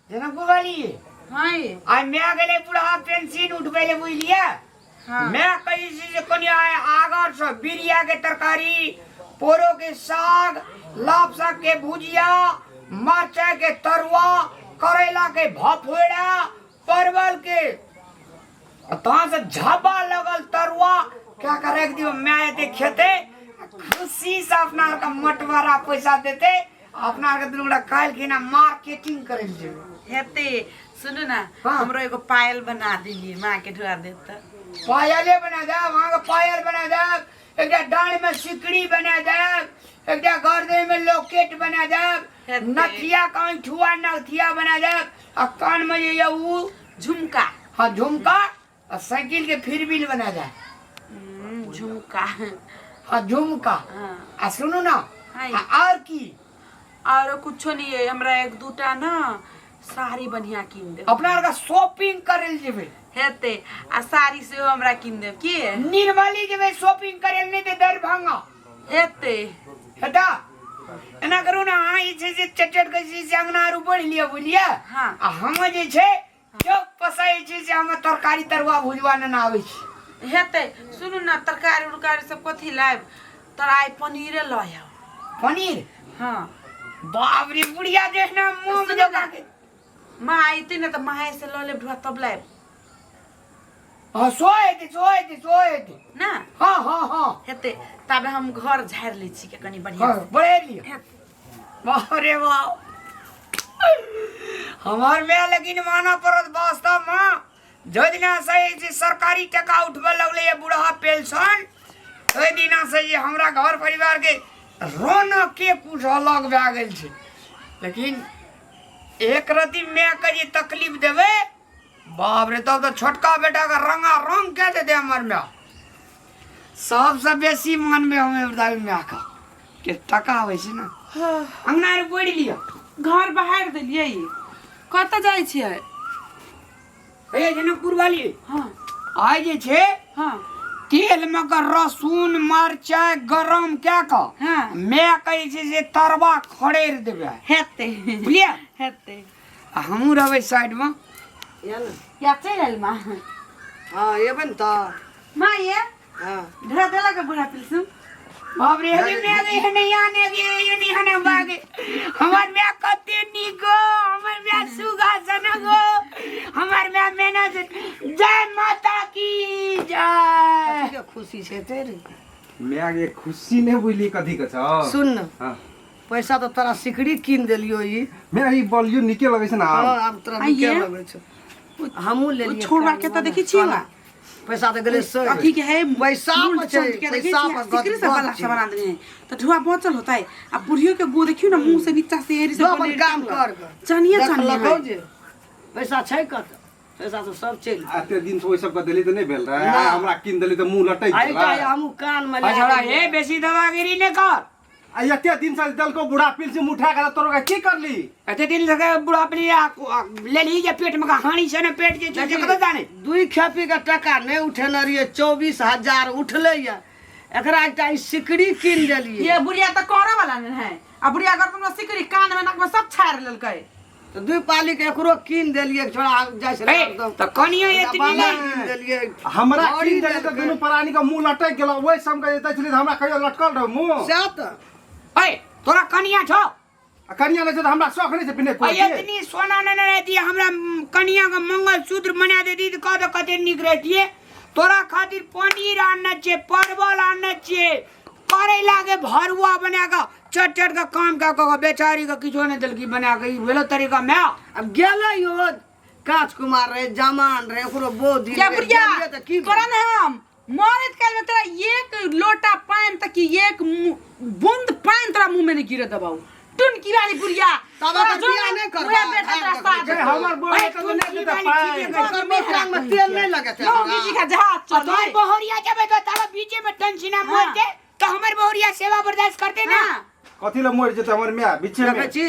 जनकपुर वाली। हाँ। आइ my गेलै बुढ़ा पेंशन उठबै ले, बुझलियै? हाँ। मैं कहै छी जे कनि आइ आगर से बिरिया के तरकारी, पोरो के साग, लापसा के भुजिया, मरचाई के तरुआ, करैला के भफोड़ा, परवल के तहाँ से झाबा लगल तरुआ क्या के राखि दियौ। My एते खेतै, खुशी से अपना आरके मटवारा पैसा देतै। अपना आरके दुनू गोटा काल्हि खिना मार्केटिंग करै लए जेबै। हेतै। सुनू ने। हाँ। हमरो एगो पायल बना दिलियै, माँ के ढुआ देत तऽ। पायले बना देब अहाँके, पायल बना देब। एकटा डाँड़ में सिकड़ी बना देब, एकटा गर्दन में लॉकेट बना देब। हेतै। नथिया का ठुआ नथिया बना देब आ कान में जे ये उ झुमका। हाँ, झुमका आ साइकिल के फिरबिल बना देब। झुमका। हाँ, झुमका। हाँ। आ सुनू ना। हाँ। आ और की? आरो कुछो नहीं है। हमरा एक दूटा ना साड़ी बढ़िया कीन देब। अपना आर के शॉपिंग करे लए जेबै। हेतै। आ साड़ी सेहो हमरा कीन देब की। निर्मली जेबै शॉपिंग करे लए, नहीं तऽ दरभंगा। हेतै। हेता। एना करू ने, अहाँ जे छै से चट के जे छै से अंगना आर उबरि लिअ, बुझलियै? हाँ। आ हम जे छै चौक पसाइ छै से हम तरकारी तरुआ भुजवा नेने आबै छी। हेतै। सुनू ने, तरकारी उरकारी सब कथी लायब? तोरा आइ पनीरे लऽ आउ। पनीर? हाँ। बाप रे, बुढ़िया जे ना मुँह में सुनू ना। जका के माँ अयतै ने तऽ माए से लऽ लेब ढुआ, तब लायब। हाँ, सो हेतै, सो हेतै, सो हेतै। ना? हाँ हाँ हाँ। हेतै। ताबे हम घर झाड़ि लै छी के कनि बढ़िआँ हाँ, से। बढ़े लिअ। हेतै। बाप रे बाप, हमार माय लेकिन मानऽ पड़त वास्तव में, जाहि दिना से जे सरकारी टका उठबऽ लगलै ये बुढ़ा पेंशन, ओहि दिना से जे हमरा घर परिवार के रौनक के कुछ अलग भए गेल छै। लेकिन एक रति माय के जे तकलीफ देबै, बाप रे, तब तऽ छोटका बेटा के रंगा रंग कए देतै हमर माय। सबसँ बेसी मानबै हम माय के के टका आबै छै ने। अंगना आर बोरि लिअ। घर बहारि देलियै। कतऽ जाइ छियै? हे जनकपुर वाली। हाँ। आइ जे छै हाँ तेल में के रसून मरचाइ गरम कए कऽ हाँ माय कहै छै से तरवा खड़ेर देबै। हेतै। बुझलियै? हेतै। आ हमहूँ रहबै साइडमे। या चलि आयल माँ? हाँ, एबै ने तऽ। माँ ये। हाँ। ढेरा देलक बूढ़ा पिलसुन। बाप रे, हेगे मैं गई है नहीं आने गे, ये नहीं आने बागे। हमार मैं कते नीक गो, हमर मैं सुगा सन गो, हमर मैं मेहनत। जय माता की जय। कथी के खुशी छै तेरी? माय गे, खुशी नहीं बुझली कथी के छौ। सुन न। हाँ। पैसा तऽ तोरा सिकड़ी कीन देलियो ई। माय, ई बलियो नीके लगै छै ने आब। हाँ, आब तोरा नीके आइये। लगै छै। हमहूँ लेलियै। छोड़वा के तऽ देखै छियै बा। पैसा तऽ गेलै सही। अथी के है पैसा मूल पर छै, चंद के देखै पैसा छियै, पर सिकरी से गप बला छै। से बना देने है तऽ ढुआ बचल होतै। आ बुढ़ियो के गो देखियौ ने, मुंह से नीचा से एरी से जो अपन बनेर काम निकलल। कर गऽ। चनिये चनिये देखलकौ है। जे पैसा छै कत, पैसा तऽ सब चलि गेल। एते दिन से ओहि सबके देली तऽ नहि भेल रहे, ना। आइ हमरा कीन देली तऽ मुंह लटकि आ एकटा गेलै। हमहूँ कान मे लए अच्छा लेलियै। हे, बेसी दादागिरी नहि कर। आ एते दिन से देलको बूढ़ा पिल से उठा के तोरो के की करली? एते दिन से बूढ़ा पिल लेली जे पेट में हानि छै ने, पेट जे छै से कतऽ जाने। दुई खेपी के टका नहीं उठेने रहिए, 24,000 उठले या। एकरा एकटा ई सिकड़ी कीन देलिए। ये बुढ़िया तऽ करे वाला नहीं है। आ बुढ़िया गर्दन में सिकड़ी, कान में, नाक में सब छाड़ लेलकै। तऽ दुई पाली के एकरो कीन देलिए, छोड़ा जाइ छलै ए, हरदम। तऽ कनियो एकटा एतनी बाला नहि। कीन देलिए। हमरा घड़ी कीन देलिए तऽ देलकै। दुनू प्राणी के मुंह लटकि गेल। ओहि समय के जैते छली तऽ हमरा कहियो लटकल रहौ मुंह? सएह तऽ। ए, तोरा कनिया छौ? आ कनिया नहि छै तऽ हमरा शौख नहि छै पिन्है आ कोइ के? एतनी सोना ने रहती, हमरा कनिया के मंगलसूत्र बना देती तऽ कह तऽ कते नीक रहतिए। तोरा खातिर पनीर आनने छियै, परवल आनने छियै, करैला के भरुआ बना कऽ चट चट के काम कऽ कऽ बेचारी के किछो नहि देलकी बना कऽ। ई भेलो तरीका माय? अब गेलै यो कांच कुमार रहे, जमान रहे, ओकरो बहुत दिन क्या रहे, बुढ़िया गेलियै तऽ की तोरा ने हम मरैत काल में तोरा एक लोटा पानि तक की एक बूंद पानि तोरा मुंह में नहीं गिरे देबौ। टुनकी वाली बुढ़िया। तब तोरा एकर जो बियाह ने नहि करबा, उएह बेटा धान तोरा देखबै। साथ गे, देतौ। हमर बोल अरे तऽ टुनकी नहि देतै वाली पाइ। ठीके ओकर मुँह कान में तेल नहि लगेतै मौगी जी हमरा। का जहाज आ तोहर चलै। बहुरिया जेबै तऽ तारा बीचे में टेंशन हाँ। मरते तऽ हमर बहुरिया सेवा बर्दाश्त करते ना? हाँ। कथी लए मरि जेतै हमर माय बीचे में? देखै छी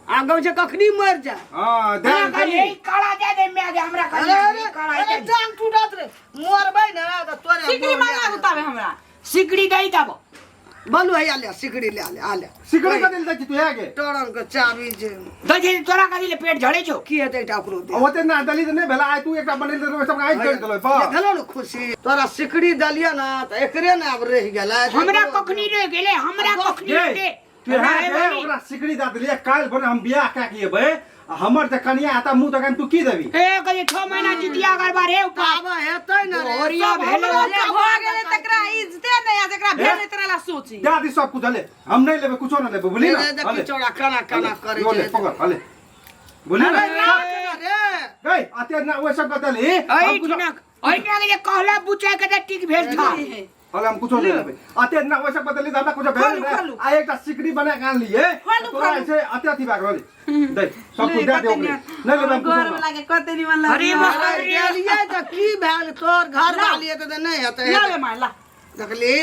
आगाँ छै कखनी मरि जाय। हाँ, ध्यान हमरा करी। कहलियै, काला दे दे माय गे, हमरा अरे कहलियै, अरे काला अरे दे दे। टांग टूटत रे, मरबै ने तऽ तोरे सिकरी बोल मांगा दे। उताबे हमरा। सिकड़ी दई दबो। बोलू हैया ले सिकड़ी ले ले आ ले सिकड़ी कथी ले दै छी तू हे गे टोरन के चाबी जे दै छै तोरा कथी ले पेट झड़ै छौ की हेतै एकटा ओकरो दे ओते ना दली तऽ नहि भेला आइ तू एकटा बनेली तऽ ओहि सबके आइ जड़ि गेलै पर देखलो ने खुशी तोरा सिकड़ी देलियै ने तऽ एकरे ने आब रहि गेलै हमरा कखनी रहि गेलै हमरा कखनी गे, हेतै तू हमरा हे हे गे, बनी। ओकरा सिकड़ी दऽ देलियै काल्हि भने हम बियाह कए के एबै आ हमर जे कनिया आता मुँह तकन तू की देबी ए कहे 6 महीना जितिया गरबा रे ऊपर आब हेतै ने रे गोरिया सब भेलै। हमरो जे भऽ गेलै तकरा इज्जते नहि आ जकरा भेलै तकरा ला सोची दे दी सब कुछ हले हम नहीं लेबे कुछो नहीं लेबे बुझली ना रे देखी हले चौड़ा केना केना करै यो ले छै पकड़ हले बुझली ना अरे राख ने रे गई आते ना वो सब बदली हम एहि कुछ ठिना एहि ठिना के जे कहला बुचाय के तऽ टिक भेल था हले हम कुछो नहीं लेबे आते ना वो सब बदली हमरा कुछ भेल खोलू, नहीं खोलू। आ एकटा सिकड़ी बना के आन लिए खोलू, तोरा खोलू। ऐसे आते अथी भाग रहली दे सब कुछ दे दे ओकरे नहीं लेबे हम कुछो घर ना। वाला के कते निमन लगे अरे वाह। अरे देलियै तऽ की भेल तोर घर वाली हेतै तऽ नहि हेतै ला रे माय ला देखली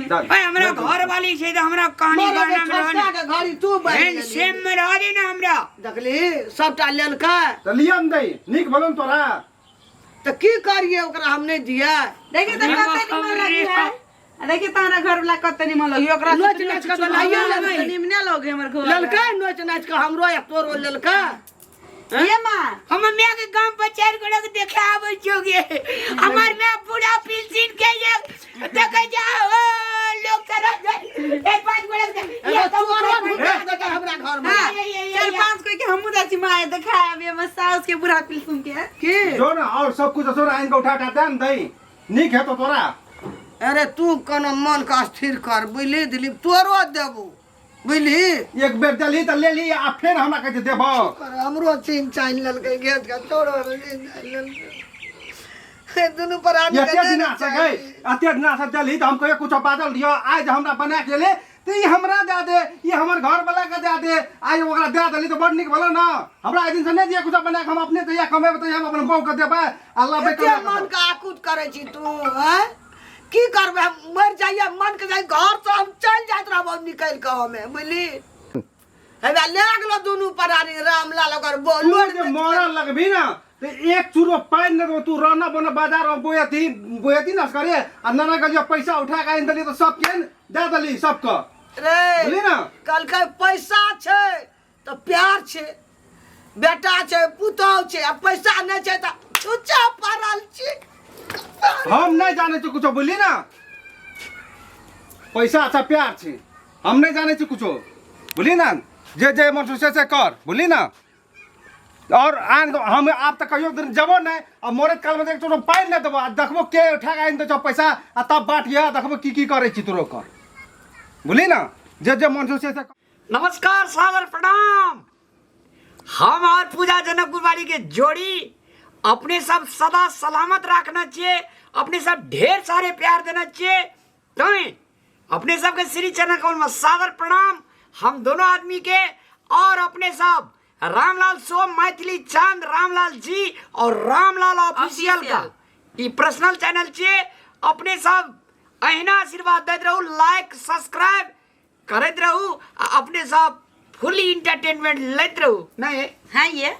दे। ओए हमरा घर वाली छै तऽ हमरा कहानी मरे गाना में छोटका रहन के घड़ी तू बनि एहन गेली। सेम में रह दे ना हमरा देखली सबटा लेलकै तऽ लियम दे नीक भेलौ ने तोरा तऽ की करियै ओकरा हम नहि दियै देखी तऽ कते निमन लगी है आ देखी तोरा घर वाला कते निमन लगी ओकरा नोच नाच के तऽ लाइए लेलकै। निमने लगे हमर घर लेलकै नोच नाच के हमरो या तोरो लेलकै ये माँ हम माय के गांव पर चार गोड़ा के देखे आबै छियो गे हमर माय पूरा पिलसिन के ये देखे जा ओ लोग तरह एक पांच गोड़ा के ये एगो तो चोरो ढुका देलकै हमरा घर में हाँ, ये, ये, ये, चार ये। पांच कोई के हमहू जाइ छी माँ देखा अभी हमर सास के बुढ़ा पिलसुन के की जो ना और सब कुछ जो आइन के उठा उठा दे ने दे नीक हेतौ तोरा अरे तू कोनो मन के स्थिर कर बुझली दिलीप तोरो देबू बुझली एक बेर देली तऽ लेली आ फेर हमरा कहै छै देबौ पर हमरो चीन चाइन लेलकै घेत के तोरो चीन चाइन लेलकै हे दुनू प्राणी के एते नहि दिना ने से चाही। गई एते दिना से देली तऽ हम कहियो कुछो बाजल दियो आइ जे हमरा बना के ले तऽ ई हमरा दए दे ई हमर घर वाला के दए दे आइ ओकरा दए देली तऽ बड़ नीक भेलो ने हमरा एहि दिन से नहि दिए कुछो बना के हम अपने जहिया कमेबै तहिया हम अपन बहू के देबै आ लबै एते मन के आकुत करै छी तू हैं की करबै हम मरि जाइए मन के जाइ घर से हम चलि जाइत रहब निकलि के हमे बुझली हेबे ले गेलो दुनू प्राणी रामलाल ओकर तू बोलो जे मरल लगबी ना तो एक चूरो पानि नहि देबो तू रहना बना बाजार में बोयती बोयती ना करे आ नाना के जे पैसा उठा के आनि देली तो सबके दे देली सबके रे बुझली ना कहलकै पैसा छै तऽ प्यार छै बेटा छै पुतहु छै आ पैसा नहि छै तऽ छुच्छा पड़ल छी हम नहीं जाने छी कुछो बुझली ना पैसा अच्छा प्यार छी हम नहीं जाने छी कुछो बुझली ना जे जे मन से से कर बुझली ना और आन हम आप तऽ कहियो दिन जबो नहीं आ मरैत काल में एक चोरो पानि नहीं देबो आ देखबो के उठा के आनि दै छौ पैसा आ तब बाँटिह देखबो की की करै छी तोरो कर बुझली ना जे जे मन से से नमस्कार सादर प्रणाम हम और पूजा जनकपुर वाली के जोड़ी अपने सब सदा सलामत रखना चाहिए अपने सब ढेर सारे प्यार देना चाहिए तो अपने सबके श्री चरण कमल में सादर प्रणाम हम दोनों आदमी के और अपने सब रामलाल सोम मैथिली चांद रामलाल जी और रामलाल ऑफिशियल का ई पर्सनल चैनल चाहिए अपने सब अहिना आशीर्वाद दैत रहू लाइक सब्सक्राइब करैत रहू आ अपने सब फुल इंटरटेनमेंट लैत रहू नहीं हाँ ये